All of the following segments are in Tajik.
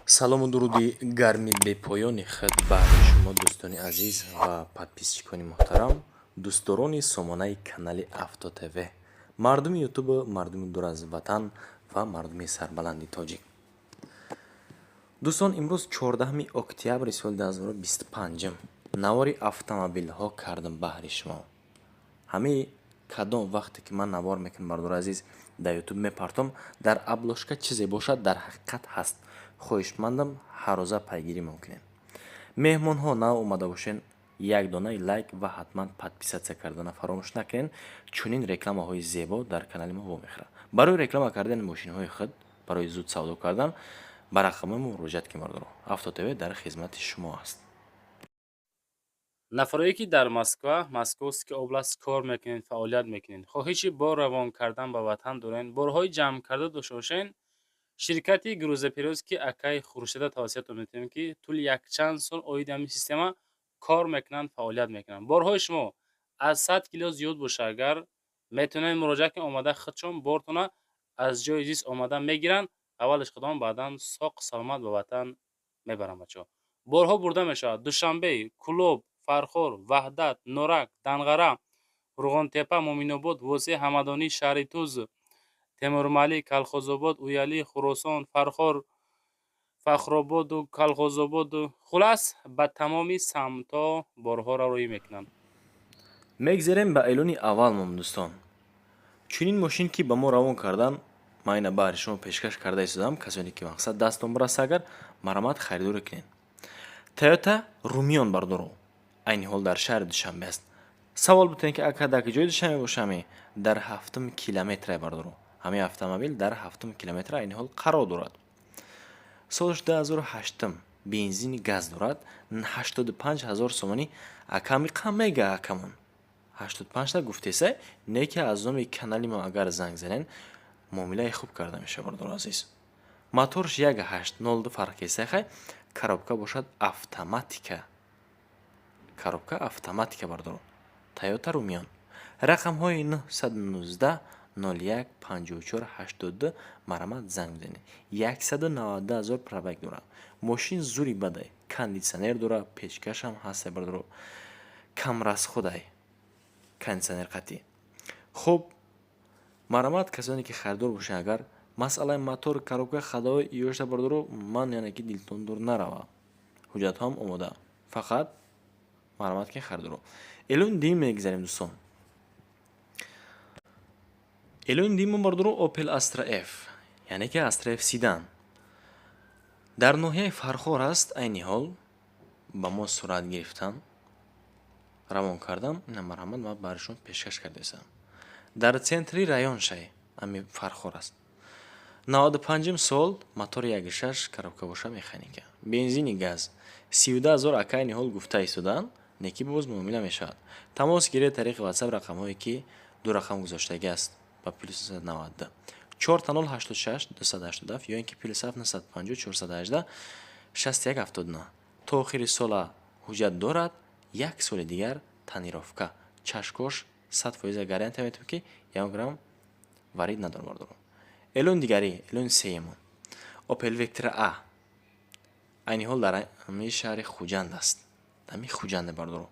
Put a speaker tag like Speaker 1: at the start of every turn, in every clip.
Speaker 1: Салому дуруди гарми бепоёни худ баҳри шумо, дӯстони азиз ва подписчикони муҳтарам, дӯстдорони сомонаи канали Авто ТВ, мардуми Ютубу, мардуми дур аз ватан ва мардуми сарбаланди тоҷик. Дӯстон, имрӯз 14 октябри соли 2025 навори автомобилҳо кардам баҳри шумо. Ҳамаи кадом вақте ки ман навор мекунам, бардори азиз, дар Ютуб мепартом, дар обложка чизе бошад, дар ҳақиқат ҳаст. Хоҳишмандам, ҳаррӯза пайгирӣ мумкунед. Меҳмонҳо нав омада бошен, як донаи лайк ва ҳатман подписаться кардана фаромӯш накунед. Чунин рекламаҳои зебо дар канали мо вомехӯрад. Барои реклама кардани мошинҳои худ, барои зуд савдо кардан ба рақамҳои мо муроҷиат кунед. Бардоро, Авто ТВ дар хизмати шумо аст.
Speaker 2: Нафарое ки дар Москва, Московский область кор мекунед, фаъолият мекунед, хоҳиши бор равон кардан ба ватан доред, борҳои ҷамъкарда дошта бошед, ширкати грузоперевозки акай Хуршеда тавсиятон метавонем, ки тӯли якчанд сол оиди ҳамин система кор мекунанд, фаъолият мекунанд. Борҳои шумо аз 100 кило зиёд боша агар, метавонед муроҷиат кунед, омада худшон бортона аз ҷои зист омада мегиранд, аввалаш худон, баъдан соқ саломат ба ватан мебаранд. Бачаҳо, борҳо бурда мешавад Душанбе, Кӯлоб, Фархор, Ваҳдат, Норак, Данғара, Қурғонтеппа, Муъминобод, Восеъ, Ҳамадонӣ, шаҳри Туз, Темурмалик, Калхозобод, Уялӣ, Хуросон, Фархор, Фахрободу Калхозободу, хулас, ба тамоми самтҳо борҳоро роҳӣ мекунанд.
Speaker 1: Мегзарем ба эълони аввал мом, дӯстон. Чунин мошин ки ба мо равон кардан, ман ина баҳри шумо пешкаш карда истодам. Касоне ки мақсад дастон бираса агар, марҳамат, харидорӣ кунед. Тойота Румион, бардоро, айни ҳол дар шаҳри Душанбе аст. Савол бутен, ки ака, дар куҷои Душанбе бошаме? Дар ҳафтум километре, бардоро. Ҳамин автомобил дар ҳафтум километр айни ҳол қарор дорад. Солаш 2008-м, бензини газ дорад, 85 000 сомонӣ. Аками қам мега, акамон 85-та гуфтеса, не ки аз номи канали мо агар занг занен, муомилаи хуб карда мешавад, бардор азиз. Моторш 1,8, 0,2 фарқ кеса. Хай, коробка бошад автоматика, коробка автоматика, бардоро. Тойота Румион, рақамҳои 919 01 54 82, марҳамат, занг бизанед. 192 000 пробег дорад мошин, зури бадай, кондитсионер дорад, печкашам ҳаста, бардоро, камрасходай кондитсионер қатъӣ. Хуб, марҳамат, касоне ки харидор бошед агар, масъалаи мотор, коробка, ходовой иёшта, бардоро, ман яъне ки дилтон дур нарава, ҳуҷҷатҳоам омода, фақат марҳамат ки харидоро. Эълони дуюм мегзарем, дӯстон. Эълони дуюм, бардоро, Opel Astra F, яъне ки Astra F седан дар ноҳияи Фархор аст. Айни ҳол ба мо сурат гирифтан, равон кардам. Ина, марҳамат, ман барои шумо пешкаш кардаистам. Дар центри район шай ами Фархор аст. 95-ум сол, мотори 1,6, коробка боша механика, бензини газ, 32 000 ака айни ҳол гуфта истоданд, неки боз муомила мешавад. Тамос гиред тариқи Ватсап, рақамҳое ки ду рақам гузоштагӣ аст, ба +92 0000 86 287 ё ин ки +7 950 418 61 79. То охири сола ҳуҷҷат дорад, як соли дигар тонировка, чашкош 100% гарантия метавон, ки ягон грамм варид надорам, бардорам. Эълони дигарӣ, эълони сеюмон, Opel Vectra A айни ҳол дар ҳамин шаҳри Хуҷанд аст, ҳамин Хуҷанде, бардоро.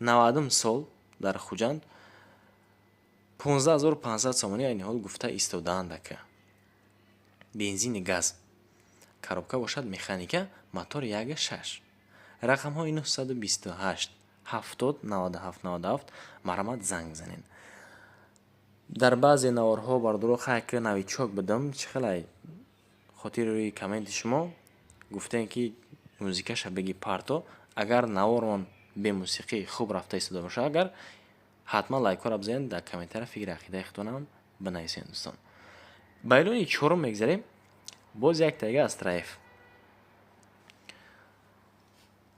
Speaker 1: 90-ум сол, дар Хуҷанд, 15 500 сомонӣ айни ҳол гуфта истодаанд, ака. Бензини газ, коробка бошад механика, мотор 1,6. Рақамҳои 928 70 97 97, марҳамат, занг бизанед. Дар баъзе наворҳо, бардоро, хайка новичок будам, чӣ хелай хотири рӯи комменти шумо гуфтем, ки музикаша беги парто. Агар навормон бемусиқӣ хуб рафта истода бошад агар, ҳатман лайкҳоро бизанед, дар комментария фикри ақидаи худтонам бинависед, дӯстон. Ба эълони чорум мегзарем. Боз як таига Астра Ф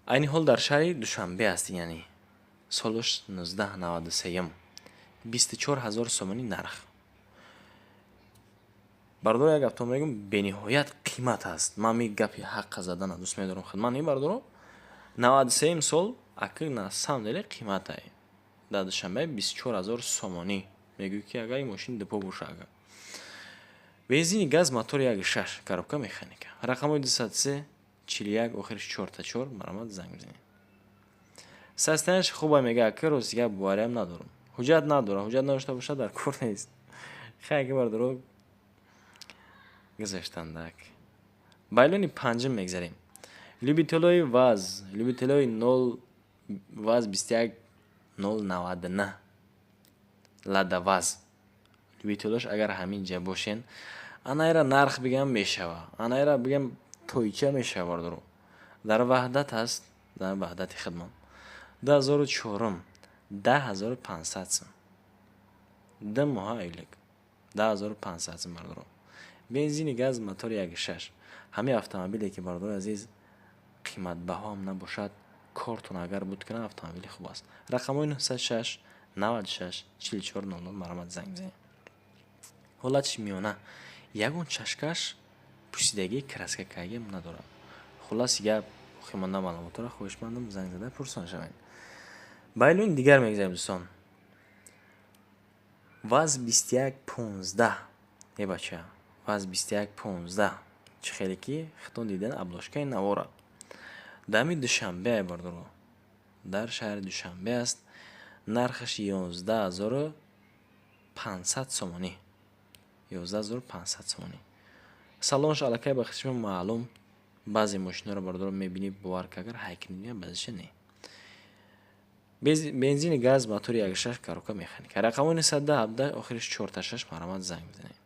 Speaker 1: айни ҳол дар шаҳри Душанбе аст, яъне солаш 1993-м, 24 000 сомонӣ нарх. Бардоро, як гаптон мегӯм, бениҳоят қимат аст. Ман ми гапи ҳаққа задана дӯст медорам худман. Ин, бардоро, 93-м сол акы на самом деле қиматай. Дар Душанбе 24 000 сомонӣ мегӯй, ки агар ин мошин депо боша агар. Бензини, газ, мотор 1,6, коробка механика. Рақамҳои 203 41, охириш чорта чор, марҳамат, занг бизанед. Состояние ш хуба, мега, ака, рости гап, бовариам надорам. Ҳуҷҷат надорам, ҳуҷҷат надошта бошад, дар кор нест. Хай, ки бардоро гузаштандак. Ба эълони панҷум мегзарем. Любителои ВАЗ, любителои нол ВАЗ 21099, Лада ВАЗ. Любителош агар ҳамин ҷа бошен, анаира нарх бигам, мешава. Анаира бигам, тойча мешава, бардоро. Дар Ваҳдат аст, дар Ваҳдати хидмат. 2004-ум, 10 500 сум. 2 моҳа айлик. 10 500 сум, бардоро. Бензини, газ, мотор 1,6. Ҳамин автомобиле ки, бардори азиз, қиматбаҳоам набошад, кортон агар буд кунад, автомобили хуб аст. Рақамҳои 906 96 44 00, марҳамат, занг бизанед. Ҳолатиш миёна, ягон чашкаш пӯсидагӣ, краска кардагиам надорад. Хулласи гап, боқимонда маълумотҳоро хоҳишмандам, занг зада пурсон шавед. Ба эълони дигар мегзарем, дӯстон. ВАЗ 2115, е бача, ВАЗ 2115, чӣ хеле ки хитон дидан обложка и навора. Дами Душанбе, бардоро, дар шаҳри Душанбе аст. Нархаш 11 500 сомонӣ, 11 500 сомонӣ. Салонаш аллакай ба хишма маълум. Баъзе мошинаро, бардоро, мебинӣ, бовар ки агар ҳайкни, баъзеша не. Бензини, газ, мотори 1,6, коробка механика. Рақамҳои 917, охириш чорта шаш, марҳамат, занг бизанед.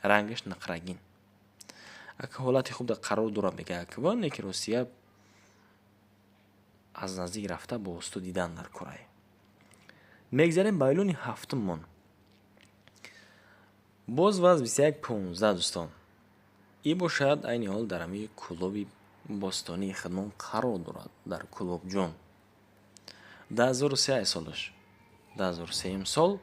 Speaker 1: Рангаш нақрагин. Ака, ҳолати хуб қарор дорад, мега, акба не, ки ростия аз наздик рафта бо усту дидан дар корай. Мегзарем ба эълони ҳафтуммон. Боз ВАЗ 2115, дӯстон. И бошад, айни ҳол дар ҳамин Кӯлоби бостонии хидмон қарор дорад, дар Кӯлобҷон. 2003 солаш, 2003-юм сол.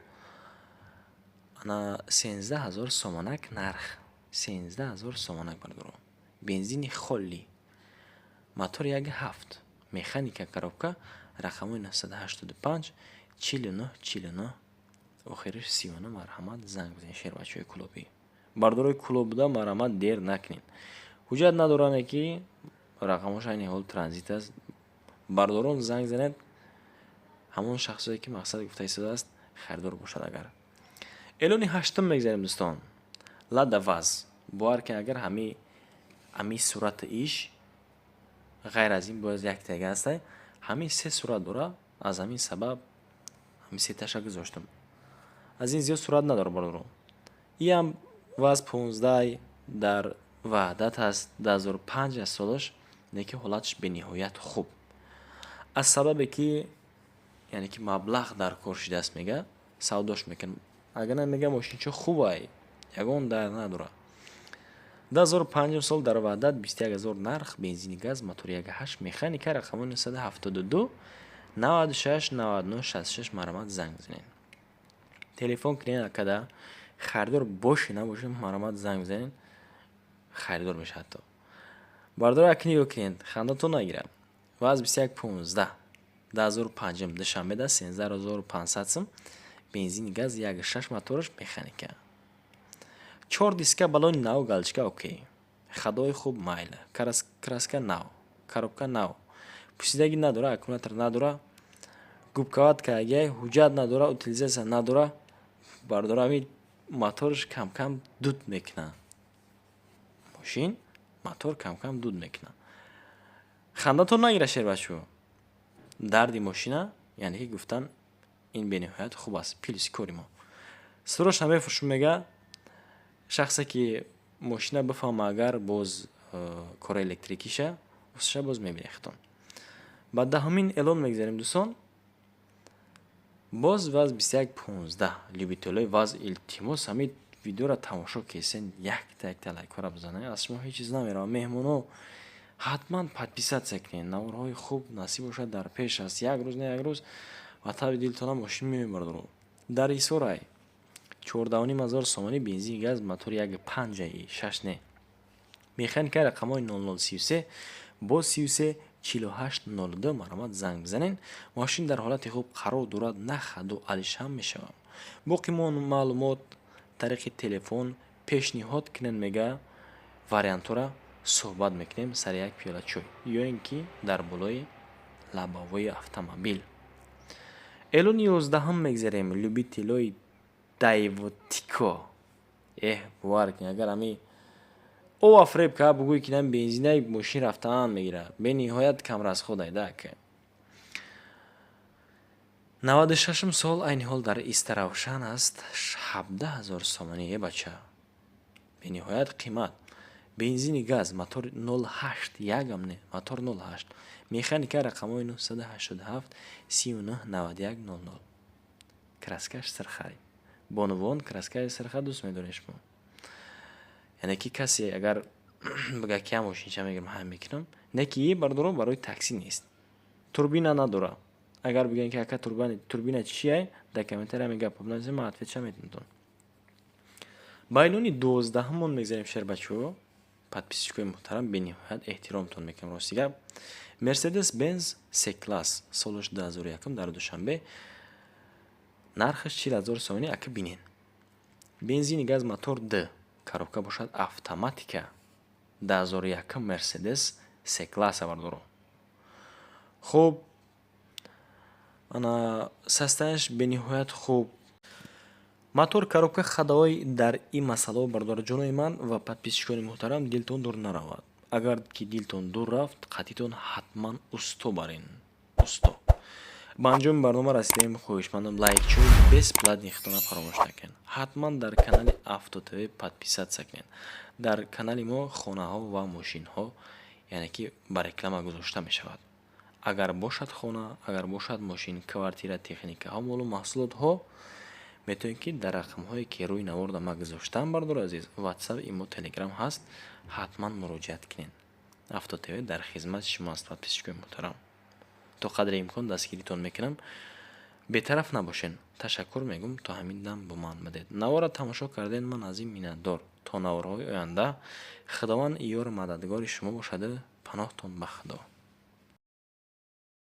Speaker 1: Ана, 13 000 сомонак нарх, 13 000 сомонак, бардоро. Бензини холӣ, мотор 1,7, механика, коробка. Рақамҳои 985 49 49, охириш 39, марҳамат, занг бизанед. Шербачаҳои кӯлобӣ, бардорои Кӯлоб буда, марҳамат, дер накунед. Ҳуҷҷат надоране, ки рақамҳош айни ҳол транзит аст. Бардорон, занг занед, ҳамон шахсое ки мақсад гуфта истодааст, харидор бошад агар. Эълони ҳаштум мегзарем, дӯстон. Лада ВАЗ. Бовар ки агар ҳами сурати иш, ғайр аз ин бояд яктага ҳастай. Ҳамин се сурат дора, аз ҳамин сабаб ҳамин сеташа гузоштам. Аз ин зиёд сурат надорам, бародаро. Иам ВАЗ 15, дар Ваҳдат аст, 2005 аст солаш, лекин ҳолаташ бениҳоят хуб. Аз сабабе ки, яъне ки маблағ дар кор шудааст, мега, савдош мекунам. Агар на, мега, мошинчо хубай, ягон дард надорад. 2005-ум сол, дар Ваҳдат, 21 000 нарх, бензини, газ, мотори 1,8, механика. Рақамҳои 972 96 99 66, марҳамат, занг бизанед. Телефон кунед, акада харидор боше набоше, марҳамат, занг бизанед, харидор мешавад ҳатто. Бардор, аки нигоҳ кунед, хандатон нагирад. ВАЗ 2115, 2005-ум, Душанбеда, 13 500 сум, бензини, газ, 1,6 мотораш, механика. Чор диска, баллони нав, галочка окей. Ходои хуб, майла. Краска нав, коробка нав. Пӯсидагӣ надора, аккумулятор надора. Губкават кардагиай, ҳуҷҷат надора, утилизация надора. Бардора, ҳамин мотораш кам-кам дуд мекунад. Мошин мотор кам-кам дуд мекунад. Хандатон нагирад, шербачо. Дарди мошина, яъне ки гуфтан, ин бениҳоят хуб аст, плюси кори мо. Сурош намефурӯшем, мега, шахсе ки мошина бифаҳма, агар боз кори электрикиша уша боз мебинед худтон. Ба даҳумин эълон мегзарем, дӯстон. Боз ВАЗ 2115. Любителои ВАЗ, илтимос, ҳамин видеоро тамошо кесен, якта якта лайкҳоро бизанед, аз шумо ҳеҷ чиз намеравад. Меҳмоно, ҳатман подписаться кунед. Наворҳои хуб насиб бошад, дар пеш аст. Як рӯз, на як рӯз ба таби дилтона мошин меоем, бардоро. Дар Ҳисорай, 14 500 сомонӣ, бензин, газ, мотори 1,5-аи, шаш не, механика. Рақамҳои 0033 бо 33 48 02, марҳамат, занг бизанед. Мошин дар ҳолати хуб қарор дорад, на хаду алишам мешавад. Боқи маълумот тариқи телефон. Пешниҳод кунен, мега, вариантҳоро суҳбат мекунем сари як пиёла чой ё ин ки дар болои лобовои автомобил. Эълони 11-ҳам мегзарем. Любителои Дайву Тико, эҳ, бовар кунед, агар ами ова фреб ка бугӯй, ки нам бензинаи мошин рафтан мегирад, бениҳоят камрасход айда, ака. 96-ум сол, айни ҳол дар Истаравшан аст, 17 000 сомонӣ. Е бача, бениҳоят қимат. Бензини газ, мотор 0,8, ягам не, мотор 0,8, механика, рақамҳои 987 39 91 00. Краскаш сирхай. Бонувон краскаи сирха дӯст медоред шумо. Яъне ки касе агар бигӯяд, ки ҳам мошинча мегирам, ҳам мекунам, не, ки бардорон барои таксӣ нест, турбина надора. Агар бигӯем, ки ака, турбина чия, дар комментария ҳамин гапро бинависед, ман ответша метавонам. Ба эълони 12-ҳамон мегзарем. Шербачаҳо, подписчикои муҳтарам, бениҳоят эҳтиромтон мекунам, рости гап. Мерседес Бенз С класс, солаш 2001, дар Душанбе, нархаш 40 000 сомонӣ. Ака, бинен, бензини газ, мотор д, коробка бошад автоматика, 2001, Мерседес С класса, бардоро. Хуб, ана, состоянияш бениҳоят хуб, мотор, коробка, ходовой. Дар ин масъалао, бардорҷонои ман ва подписчикони муҳтарам, дилтон дур наравад. Агар ки дилтон дур рафт, қатитон ҳатман усто барен, усто. Ба анҷоми барнома расидаем. Хоҳишмандам, лайкчои бесплатный худтона фаромӯш накунед. Ҳатман дар канали Авто ТВ подписаться кунед. Дар канали мо хонаҳо ва мошинҳо, яъне ки ба реклама гузошта мешавад. Агар бошад хона, агар бошад мошин, квартира, техникаҳо, молу маҳсулотҳо, метавонед, ки дар рақамҳое, ки рӯи наворда ма гузоштаам, бардори азиз, Ватсап, Имо, Телеграм ҳаст, ҳатман муроҷиат кунед. Авто ТВ дар хизмати шумо аст, подписчикои муҳтарам. То қадри имкон дастгиритон мекунам, бетараф набошен. Ташаккур мегӯм, то ҳамин дам бо ман будед, навора тамошо кардед, ман аз ин миннатдор. То наворҳои оянда Худованд ёру мададгори шумо бошаду паноҳтон ба Худо.